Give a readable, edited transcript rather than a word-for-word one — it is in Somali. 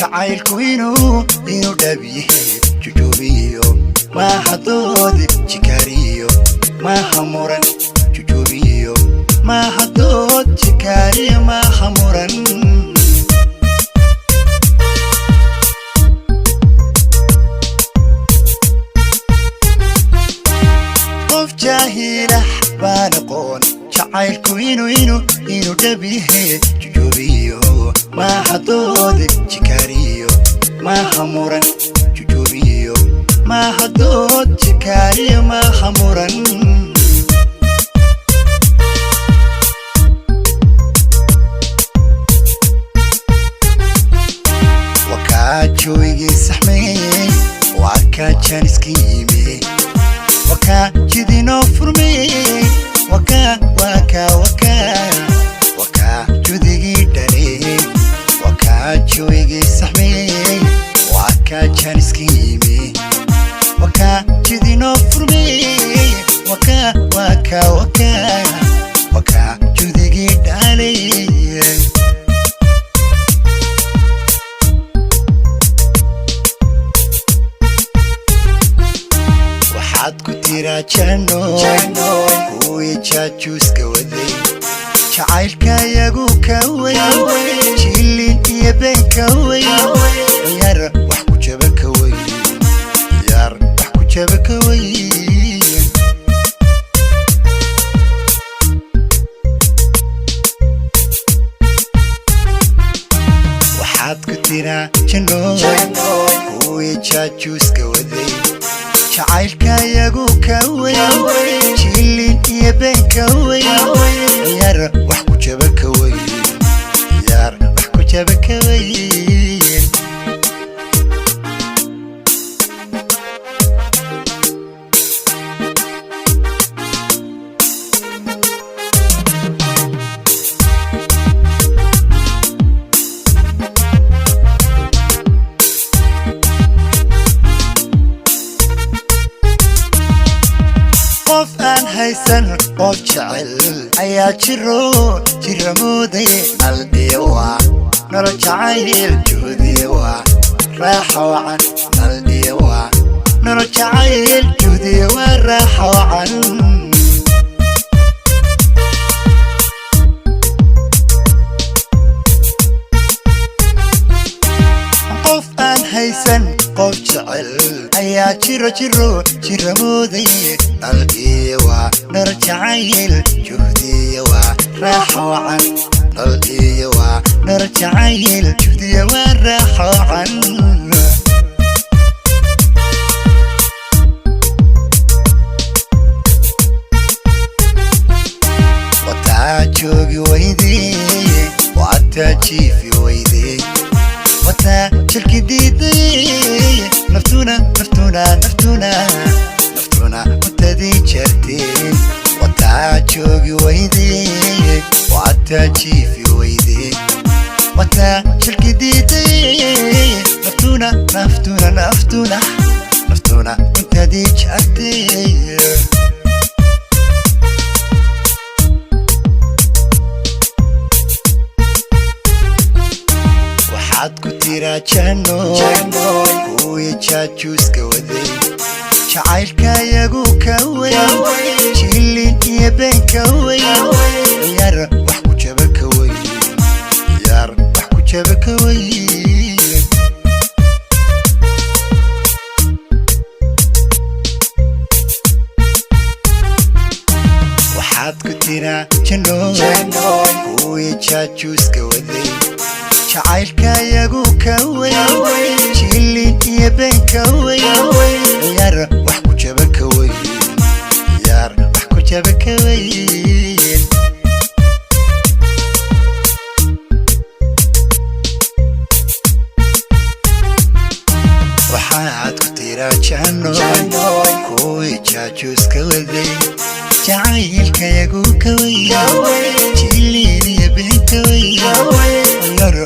Jacaylku inuu dhab yahay jujuubiyo maaha doodi jikaariyo maaha muran jujuubiyo maaha dood jikaariyo maaha muran. Qof jaahilah baan aqoon jacaylku inuu dhab yahay jujuubiyo maaha doodi jikaariyo maaha muran jujuubiyo maaha dood jikaariyo maaha muran. Wakaa joygii saxmeeyey, waa kaa jaaniska yimi, wakaa jidinoo furmeeyey, wakaa wakaa wakaa wakaa judigii dhaley, wakaa joygii saxmeeyey, waa kaa jaaniska yimi, wakaa jidinoo furmeeyey, wakaa wakaa wakaa wakaa judigii dhaley. Waxaad ku tiraa jannoy kuwii jaajuuska waday jacaylka yagu ka wey jilin iyo been ka wey ciyaar wax ku jaba ka wey ciyaar wax ku jaba ka wey. Waxaad ku tiraa jannoy kuwii jaajuuska waday jacaylka yagu ka wey jilin iyo been ka wey ciyaar wax ku jaba ka wey ciyaar wax ku jaba ka wey. Qof aan haysan qof jecel ayaa jiro jira mooday nal iyo waa nolol jacayl juhdiya waa raaxa wacan nal iyo waa nolol jacayl juhdiya waa raaxa wacan. Qof aan haysan qof jecel ayaa jiro jiro jira mooday nal iyo waa nolol jacayl juhdiya waa raaxa wacan nal iyo waa nolol jacayl juhdiya waa raaxa wacan. Wataa joogi weydey, wataa jiifi weydey, wataa jilki diiday, naftuna naftuna naftuna naftuna cuntadii jartay. Wataa joogi weydey, wataa jiifi weydey, wataa jilki diiday, naftuna naftuna naftuna naftuna cuntadii jartay. Waxaad ku tiraa jannoy kuwii jaajuuska waday jacaylka yagu ka wey jilin iyo been ka wey ciyaar wax ku jaba ka wey ciyaar wax ku jaba ka wey. Waxaad ku tiraa jannoy kuwii jaajuuska waday jacaylka yagu ka wey jilin iyo been ka wey ciyaar wax ku jaba ka wey ciyaar wax ku jaba ka wey. Waxaad ku tiraa jannoy kuwii jaajuuska waday jacaylka yagu ka wey jilin iyo been ka wey ciyaar